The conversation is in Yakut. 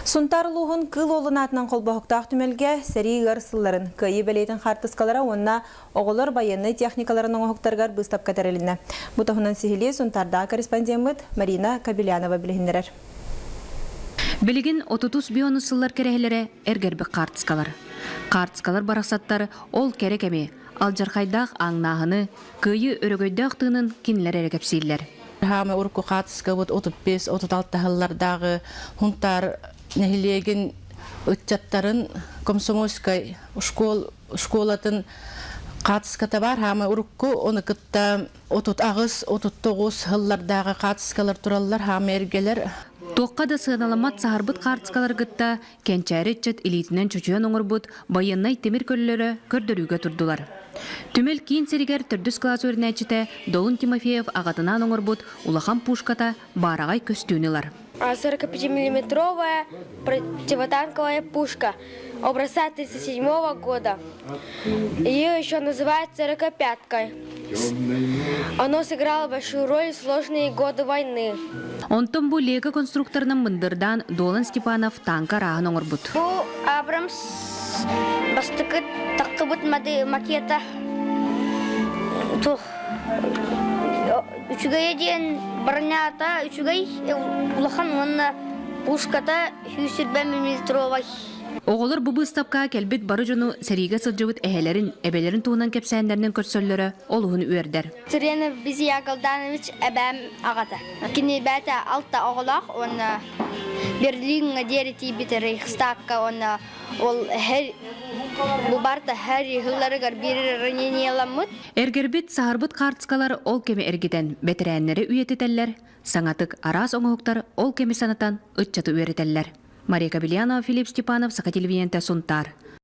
Сунтаар улууһун Кыыл Уолун аатынан холбоһуктаах түмэлгэ сэрии ыар сылларын, Кыайыы бэлиэтин хаартыскалара уонна оҕолор байыаннай техникаларын оҥоһуктарыгар быыстапка тэрилиннэ. Бу туһунан сиһилии Сунтаардааҕы корреспондеммыт Марина Кобельянова билиһиннэрэр. Билигин отутус бионус сыллар кэрэһилэрэ эргэрбит хаартыскалар. Хаартыскалар барахсаттар ол кэрэ кэми, алдьархайдаах ааҥнааһыны, кыайыы өрөгөйдөөх тыынын кинилэр эрэ кэпсииллэр. Хаамы урукку хаартыскабыт 35 36 сыллардааҕы Хунтаар нэһилиэгин ыччаттарын комсомольскай школ школатын хаартыската баар. Хаамы урукку ону кытта 38 39 сыллардааҕы хаартыскалар тураллар. Хаамы эргэлэр. Туохха да сыаналаммат саһарбыт хаартыскалары кытта кэнчээри ыччат илиитинэн чочуйан оҥорбут байыаннай тимир көлөлөрө көрдөрүүгэ турдулар. Түмэл киин сиригэр төрдүс кылаас үөрэнээччитэ Долун Тимофеев аҕатынаан оҥорбут улахан пушката баараҕай көстүүнү ылар. 45-миллиметровая противотанковая пушка образца 1937 года. Ее еще называют сорокопяткой. Оно сыграло большую роль в сложные годы войны. Онтон бу Лего конструкторынан мындырдаан Дуолан Степанов тааҥка арааһын оҥорбут. Бу Абрамс бастакы таххыбыт макета туох үчүгэйэ диэн бронята үчүгэй улахан уонна пушката 120 миллилитровай. Оҕолор бу быыстапкаҕа кэлбит бары дьону сэриигэ сылдьыбыт эһэлэрин, эбэлэрин туһунан кэпсээннэринэн көрсөллөрө олуһун үөрдэр. Цыренов Бизия Галданович эбээм аҕата. Кини бэйэтэ алта оҕолоох уонна Берлиҥҥэ диэри тиийбит Рейхстагка уонна ол бу барыта һэр ыһылларыгар биир раненияламмыт. Эргэрбит, саһарбыт хаартыскалар ол кэми эргитэн бэтэрээннэри үйэтитэллэр, саҥатык араас оҥоһуктар ол кэми санатан ыччаты үөрэтэллэр. Мария Кобельянова, Филипп Степанов, Саха телевидениетэ Сунтаар.